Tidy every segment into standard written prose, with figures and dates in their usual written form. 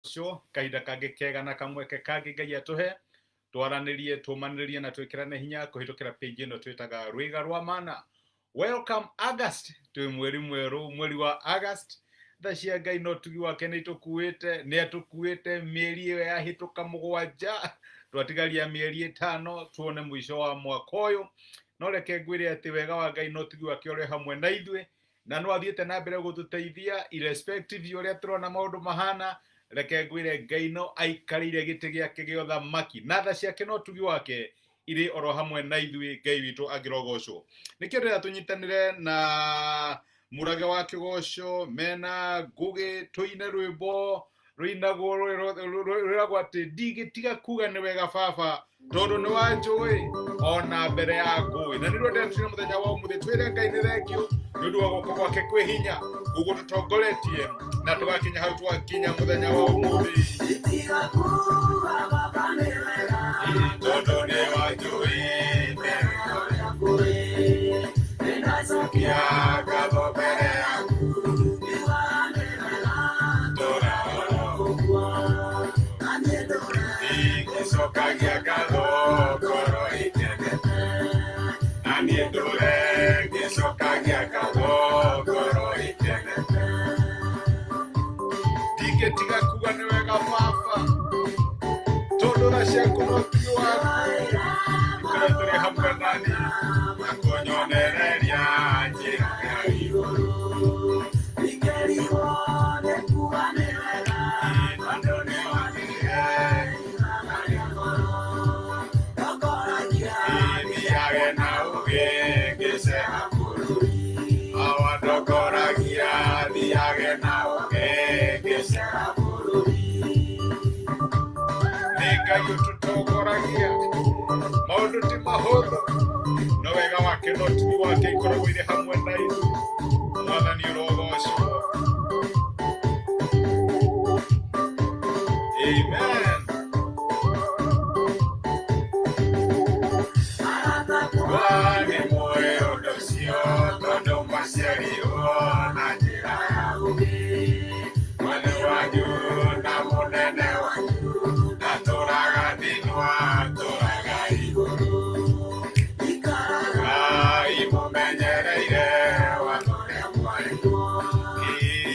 Ũrogocwo kahinda kangĩ kega na kamweke kangĩ Ngai atũhe twaranĩrie, tũmanĩrĩrie na twĩkĩrane hinya kũhĩtũkĩra page ĩno twĩtaga Rwĩga rwa Mana. Welcome August, twĩ mweri mwerũ, mweri wa August. Tha cia Ngai na ũtugi wake nĩ itũkuĩte, nĩ atũkuĩte mĩeri ĩyo yahĩtũka 7, twatigaria mĩeri 5 tuone mũico wa mwaka ũyũ. No reke ngwĩre atĩ wega wa Ngai na ũtugi wake ũrĩ hamwe na ithuĩ, na no athiĩte na mbere gũtũteithia irrespective ya ũrĩa tũrona maũndũ mahana. Reke ngwĩre Ngai no aikarĩire gĩtĩ gĩake gĩa ũthamaki, na tha ciake na ũtugi wake irĩ oro hamwe na ithuĩ. Ngai witũ angĩrogocwo. Nĩkĩo ndĩrenda tũnyitanĩre na Mũrage wa Kĩgoco mena Ngũgĩ tũine rwĩmbo rũinagwo rwĩragwo atĩ ndingĩtiga kuga nĩ wega baba tondũ nĩ wanjũĩ ona mbere ya ngũĩ. Na nĩruo ndĩrenda tũine mũthenya wa ũmũthĩ, twĩre Ngai nĩ thengio nĩ ũndũ wa guoko gwake kwĩ hinya ũguo tũtongoretie na tũgakinya hau twakinya mũthenya wa ũmũthĩ. Tondũ nĩ wanjũĩ mbere ya ngũĩ, nĩndacokia ngatho mbere yaku. Tũra oro ũguo ingĩcokagia ngatho ngoro ĩkenete, na niĩ ndũre ngĩcokagia ngatho ngoro ĩkenete. Ndingĩtiga kuga nĩ wega baba tondũ tha ciaku na ũtugi waku ikoretwo tũrĩ hamwe nani na kũnyonereria njĩra ya igũrũ. Tondũ nĩ wanjĩrire thiage na ũgĩ ngĩcera bũrũri, awa ndongoragia thiage na ũgĩ ngĩcera bũrũri. Nĩ Ngai ũtũtongoragia, maũndũ ti mahũthũ, no wega wake na ũtugi wake ikoragwo irĩ hamwe na ithuĩ. Mwathani ũrogocwo. Amen. Nĩ muoĩ ũndũ ũcio tondũ mwaciarirwo na njĩra ya ũũgĩ. Mwathi wanyu na mũnene wanyu ndatũraga thĩinĩ atũraga igũrũ. Ikaragai mũmenyereire watho ũrĩa mwaheirwo.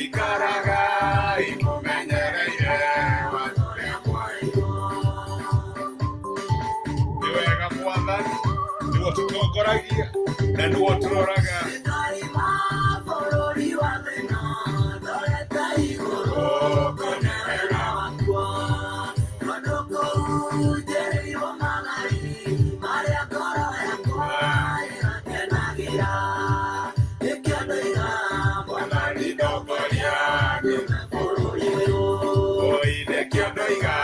Ikaragai mũmenyereire watho ũrĩa mwaheirwo. Nĩ wega Mwathani, nĩwe ũtũtongoragia na nĩwe ũtũroraga. Gũkũ nĩ wega. Mwathani ndongoria nginya bũrũri ũyũ. Oi nĩkĩo ndoiga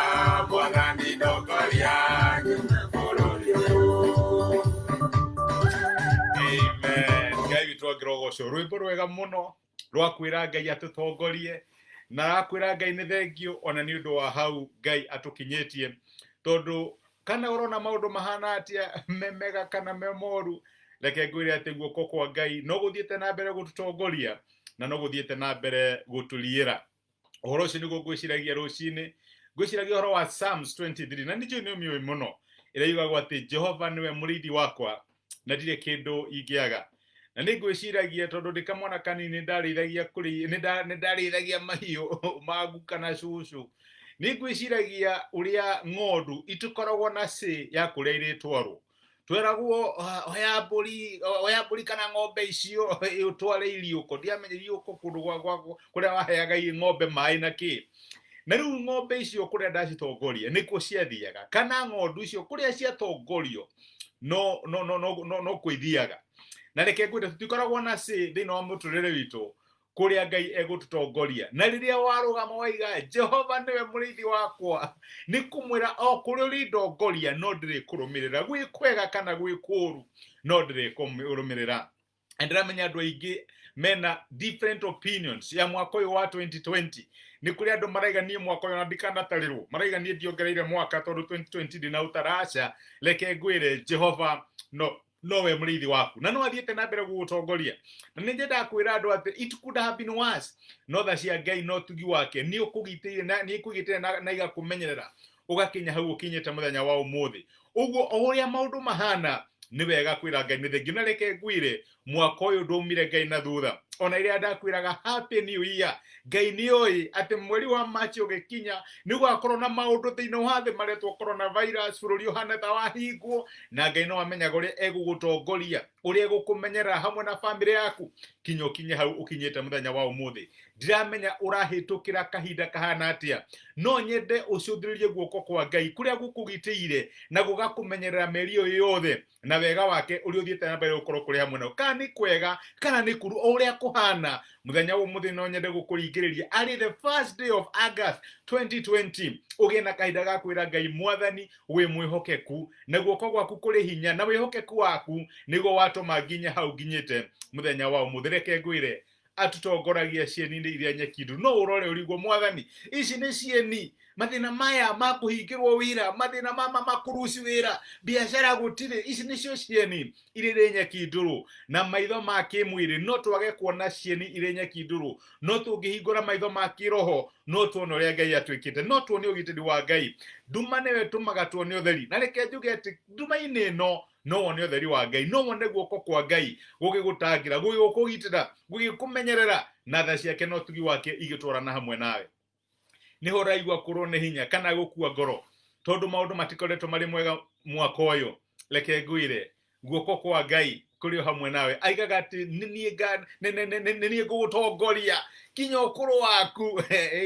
Mwathani ndongoria nginya bũrũri ũyũ. Amen. Ngai witũ angĩrogocwo. Rwĩmbo rwega mũno rwa kwĩra Ngai atũtongorie na kwĩra Ngai nĩ thengio ona nĩ ũndũ wa hau Ngai atũkinyĩtie, tondũ kana ũrona maũndũ mahana atĩa, me mega kana me moru, reke ngwĩre atĩ guoko kwa Ngai no gũthiĩte na mbere gũtũtongoria na no gũthiĩte na mbere gũtũriĩra. Ũhoro ũcio nĩguo ngwĩciragia rũcinĩ, ngwĩciragia ũhoro wa Psalms 23, na nĩnjũĩ nĩ ũmĩũĩ mũno, ĩrĩa yugagwo atĩ Jehova nĩwe mũrĩithi wakwa na ndirĩ kĩndũ ingĩaga. Na nĩ ngwĩciragia tondũ ndĩ kamwana kanini nĩ ndarĩithagia nĩ ndarĩithagia mahiũ ma guka na cũcũ. Nĩ ngwĩciragia ũrĩa ng'ondu itikoragwo na say ya kũrĩa irĩtwarwo. Tweragwo oya mbũri, oya mbũri kana ng'ombe icio ũtware iriũko. Ndiamenya iriũko kũndũ gwa kũrĩa waheaga ng'ombe maĩ na kĩ. Na rĩu ng'ombe icio kũrĩa ndacitongoria nĩkuo ciathiaga, kana ng'ondu icio kũrĩa ciatongorio no no no no no no kwĩthiaga. Na reke ngwĩre tũtikoragwo na say thĩinĩ wa mũtũrĩre witũ kũrĩa Ngai egũtũtongoria. Na rĩrĩa warũgama waiga Jehova nĩwe mũrĩithi wakwa, nĩ kũmwĩra o kũrĩa ũrĩndongoria no ndĩrĩkũrũmĩrĩra, gwĩ kwega kana gwĩ kũũru no ndĩrĩkũrũmĩrĩra. Na ndĩramenya andũ aingĩ mena different opinions ya mwaka ũyũ wa 2020. Nĩ kũrĩ andũ maraiga niĩ mwaka ũyũ na ndikanatarĩrwo, maraiga niĩ ndiongereire mwaka tondũ 2020 ndĩnaũtara. Aca, reke ngwĩre Jehova no Nowe mũrĩithi waku na no athiĩte na mbere gũgũtongoria. Na nĩ nyendaga kwĩra andũ atĩ it could have been worse, no tha cia Ngai no tugi wake nĩ ũkũgitĩire na nĩ ĩkũgitĩire na igakũmenyerera ũgakinya hau ũkinyĩte mũthenya wa ũmũthĩ. Ũguo o ũrĩa maũndũ mahana, nĩ wega kwĩra Ngai nĩ thengiũ. Na reke ngwĩre, mwaka ũyũ ndũmire Ngai na thutha. Ona rĩrĩa ndakwĩraga happy new year, Ngai nĩ oĩ atĩ mweri wa Machi ũgĩkinya nĩ gũgakorwo na maũndũ thĩinĩ wa thĩ maretwo coronavirus, bũrũri ũhana ta wahingwo, na Ngai no amenyaga ũrĩa egũgũtongoria, ũrĩa egũkũmenyerera hamwe na bamĩrĩ yaku kinya ũkinye hau ũkinyĩte mũthenya wa ũmũthĩ. Ndiramenya ũrahĩtũkĩra kahinda kahana atĩa, no nyende ũcũthĩrĩrie guoko kwa Ngai kũrĩa gũkũgitĩire na gũgakũmenyerera mĩeri ĩyo yothe, na wega wake ũrĩa ũthiĩte na mbere gũkorwo kũrĩ hamwe nao, kana nĩ kwega kana nĩ kuru, o ũrĩa kũhana mũthenya wa ũmũthĩ. No nyende gũkũringĩrĩria arĩ the first day of August 2020 ũgĩe na kahinda ga kwĩra Ngai, Mwathani, wĩ mwĩhokeku na guoko gwaku kũrĩ hinya, na wĩhokeku waku nĩguo watũma nginye hau nginyĩte mũthenya wa ũmũthĩ. Reke ngwĩre, atutongoragia cieni-inĩ iria nyekindu. No ũrore ũrigwo, Mwathani, ici nĩ cieni? Mathĩna maya ma kũhingĩrwo wĩra, mathĩna ma kũruci wĩra, biacara gũtirĩ, ici nĩcio cieni iria irĩ nyeki ndũrũ? Na maitho ma kĩmwĩrĩ no twage kuona cieni irĩ nyeki ndũrũ, no tũngĩhingũra maitho ma kĩroho no tuone ũrĩa Ngai atwĩkĩte, no tuone ũgitĩri wa Ngai. Nduma nĩyo ĩtũmaga tuone ũtheri. Na reke njuge atĩ nduma-inĩ ĩno no wone ũtheri wa Ngai, no wone guoko kwa Ngai gũgĩgũtangĩra, gũgĩgũkũgitĩra, gũgĩkũmenyerera, na tha ciake na ũtugi wake igĩtwarana hamwe nawe. Nĩho ũraigua kũrwo nĩ hinya kana gũkua ngoro tondũ maũndũ matikoretwo marĩ mwega mwaka ũyũ, reke ngwĩre, guoko kwa Ngai kũrĩ o hamwe nawe. Aigaga atĩ nĩ niĩ ngũgũtongoria kinya ũkũrũ waku.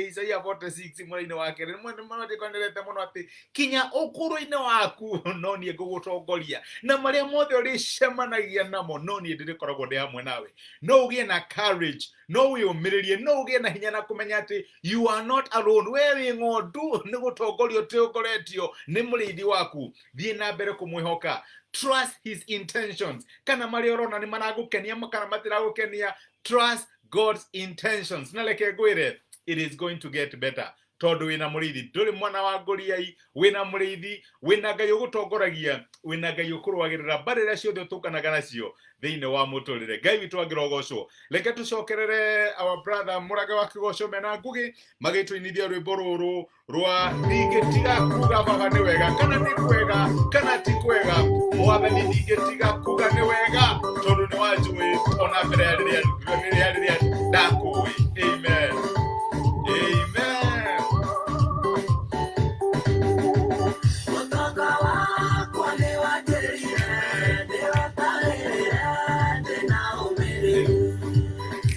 Isaia 46 mweri-inĩ wa kerĩ nĩmatikwanerete mũno atĩ kinya ũkũrũ-inĩ waku no niĩ ngũgũtongoria, na marĩa mothe ũrĩcemanagia namo no niĩ ndĩrĩkoragwo ndĩ hamwe nawe. No ũgĩe na courage, no wĩyũmĩrĩrie, no ũgĩe na hinya na kũmenya atĩ you are not alone. We wĩ ng'ondu nĩ gũtongorio ũtongoretio nĩ mũrĩithi waku. Thiĩ na mbere kũmwĩhoka, trust his intentions. Kana marĩa ũrona nĩ maragũkenia kana matiragũkenia, trust God's intentions. Na reke ngwĩre, it is going to get better tondũ wĩna mũrĩithi. Ndũrĩ mwana wa ngũriai, wĩna mũrĩithi, wĩna Ngai ũgũtongoragia, wĩna Ngai ũkũrũagĩrĩra mbarĩ iria ciothe ũtũnganaga nacio thĩinĩ wa mũtũrĩre. Ngai witũ angĩrogocwo. Reke tũcokerere our brother Mũrage wa Kĩgoco mena Ngugi magĩtũinithia rwĩmbo rũrũ rwa "Ndingĩtiga Kuga Baba nĩ Wega". Kana nĩ kwega kana ti kwega, Mwathani, ndingĩtiga kuga nĩ wega, tondũ nĩ wanjũĩ ona mbere ya rĩrĩa ndakũĩ. Amen, amen. Mũtonga wakwa nĩ wanjĩrire ndĩwetarĩrĩre ndĩna ũmĩrĩru,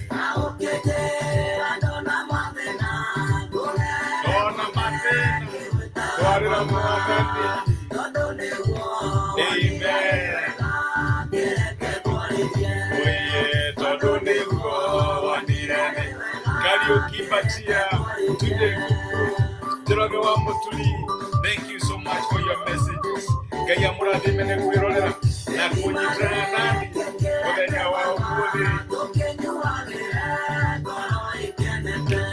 na ũkĩnjĩra ndona mathĩna ngũre. Ndona mathĩna twarĩra Mwathani. Tondũ nĩguo Amen. kĩreke twarĩrie. Oye, tondũ nĩguo wonire nĩ Kariuki Mbatia, Tunde Kuku, Njoroge wa Mũturi, thank you so much for your messages. Ngai amũrathime nĩ kwĩrorera na kũnyitana nani mũthenya wa ũmũthĩ. Tũkĩnyuanĩre ngoro ikenete,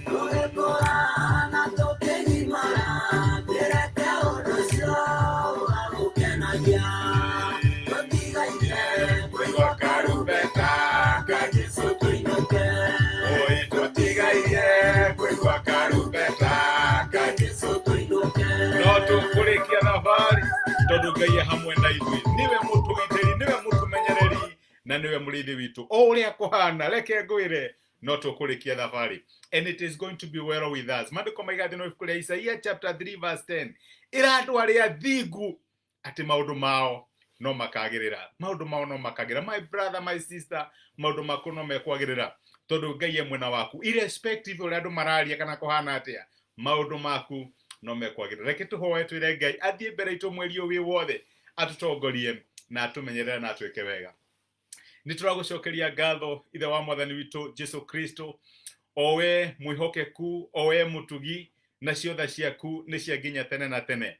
tũgĩkũra na tũkĩgimara, kĩreke ũndũ ũcio ũgagũkenagia, tũtigaire kũigua karumbeta ka Jesũ tũinũke. Oi, tũtigaire kũigua karumbeta ka Jesũ tũinũke. No tũkũrĩkia thabarĩ tondũ Ngai e hamwe na ithuĩ. Nĩwe mũtũgitĩri, nĩwe mũtũmenyereri na nĩwe mũrĩithi witũ. O ũrĩa kũhana, reke ngwĩre, no tũkũrĩkia thabarĩ and it is going to be well with us. Maandĩko maiga thĩinĩ wa ibuku rĩa Isaia chapter 3 verse 10 ĩra andũ arĩa thingu atĩ maũndũ mao no makagĩrĩra, maũndũ mao no makagĩrĩra. My brother, my sister, maũndũ maku no mekwagĩrĩra tondũ Ngai e mwena waku. Irrespective ũrĩa andũ mararia kana kũhana atĩa, maũndũ maku no mekwagĩrĩra. Reke tũhoe twĩre Ngai athiĩ mbere itũ mweri ũyũ wĩ wothe, atũtongorie na atũmenyerere na atwĩke wega. Nĩ tũragũcokeria ngatho, Ithe wa Mwathani witũ Jesu Kristo, o we mwĩhokeku, o we mũtugi, nacio tha ciaku nĩ cia nginya tene na tene.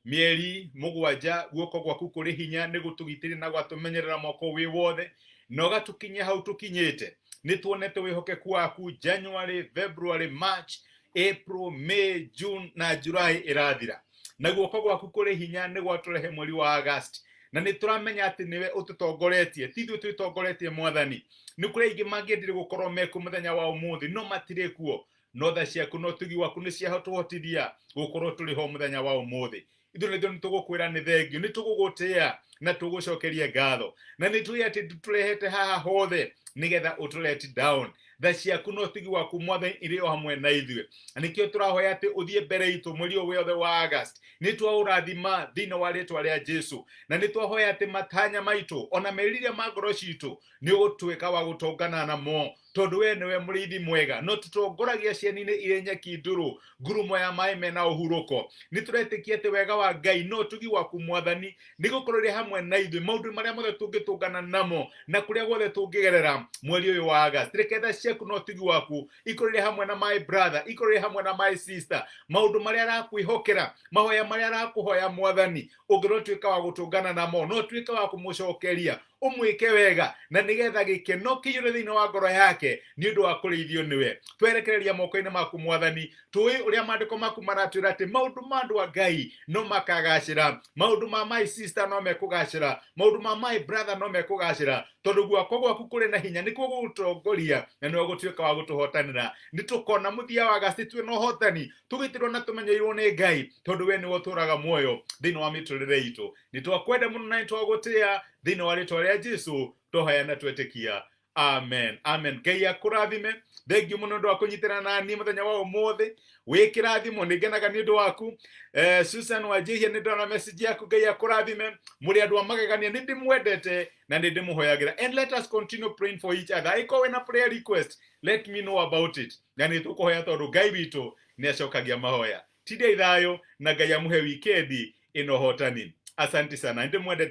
Mĩeri 7 guoko gwaku kũrĩ hinya nĩ gũtũgitĩra na gwatũmenyerera mwaka wĩ wothe na ũgatũkinyia hau tũkinyĩte. Nĩ tuonete wĩhokeku waku January, February, March, April, May, June na July ĩrathira, na guoko gwaku kũrĩ hinya nĩ gwatũrehe mweri wa August. Na nĩ tũramenya atĩ nĩwe ũtũtongoretie, ti ithuĩ twĩtongoretie mwathani. Nĩ kũrĩ aingĩ mangĩendire gũkorwo mekuo mũthenya wa ũmũthĩ no matirĩ kuo, no tha ciaku na ũtugi waku nĩ ciatũhotithia gũkorwo tũrĩ ho mũthenya wa ũmũthĩ. Ithuĩ nĩ ithuĩ tũgũkwĩra nĩ thengio, nĩ tũgũgũtĩa na tũgũcokerie ngatho, na nĩ tũĩ atĩ tũrehete haha hothe nĩgetha ũtũlet down. Tha ciaku na ũtugi waku mwathani irĩ o hamwe na ithuĩ, na nĩkĩo tũrahoya atĩ ũthiĩ mbere itũ mweri ũyũ wothe wa August. Nĩ twaũrathima thĩinĩ wa rĩtwa rĩa Jesu, na nĩ twahoya atĩ matanya maitũ ona merirĩria ma ngoro citũ nĩ ũgũtuĩka wa gũtongana namo, tondũ we nĩwe mũrĩithi mwega no tũtongoragia cieni-inĩ irĩ nyeki ndũrũ, ngurumo ya maĩ mena ũhurũko. Nĩ tũretĩkia atĩ wega wa Ngai no ũtugi waku mwathani nĩ gũkorwo ĩrĩ hamwe na ithuĩ maũndũ marĩa mothe tũngĩtũngana namo na kũrĩa guothe tũngĩgerera mweri ũyũ wa August. Reke tha ciaku na ũtugi waku ikorwo irĩ hamwe na my brother, ikorwo irĩ hamwe na my sister, maũndũ marĩa arakwĩhokera, mahoya marĩa arakũhoya mwathani, ũngĩrwo tuĩka wa gũtũngana namo no tuĩka wa kũmũcokeria, ũmwĩke wega, na nĩgetha gĩkeno kĩiyũre thĩinĩ wa ngoro yake nĩ ũndũ wa kũrĩithio nĩwe. Twerekereria moko-inĩ maku mwathani, tũĩ ũrĩa maandĩko maku maratwĩra atĩ maũndũ ma andũ a Ngai no makagacĩra, maũndũ ma my sister no mekũgacĩra, maũndũ ma my brother no mekũgacĩra, tondũ guoko gwaku kũrĩ na hinya nĩkuo gũgũtongoria na nĩwe gũtuĩka wa gũtũhotanĩra. Nĩ tũkona mũthia wa Agasti twĩ na ũhotani, tũgitĩrwo na tũmenyeirwo nĩ Ngai, tondũ we nĩwe ũtũraga muoyo thĩinĩ wa mĩtũrĩre itũ. Nĩ twakwenda mũno na nĩ twagũtĩa thĩinĩ wa rĩtwa rĩa Jesu twahoya na twetĩkia, amen, amen. Ngai akũrathime. Thengiũ mũno ũndũ wa kũnyitĩra na niĩ mũthenya wa ũmũthĩ. Wĩ kĩrathimo, nĩ ngenaga nĩ ũndũ waku. Susan Wanjihia, nĩ ndona message yaku. Ngai akũrathime. Mũrĩ andũ a magegania, nĩ ndĩmwendete na nĩ ndĩmũhoyagĩra, and let us continue praying for each other. Angĩkorwo wĩna prayer request, let me know about it, na nĩ tũkũhoya tondũ Ngai witũ nĩ acokagia mahoya. Tindai thayũ na Ngai amũhe wikendi ĩno hotani. Asante sana, nĩ ndĩmwendete.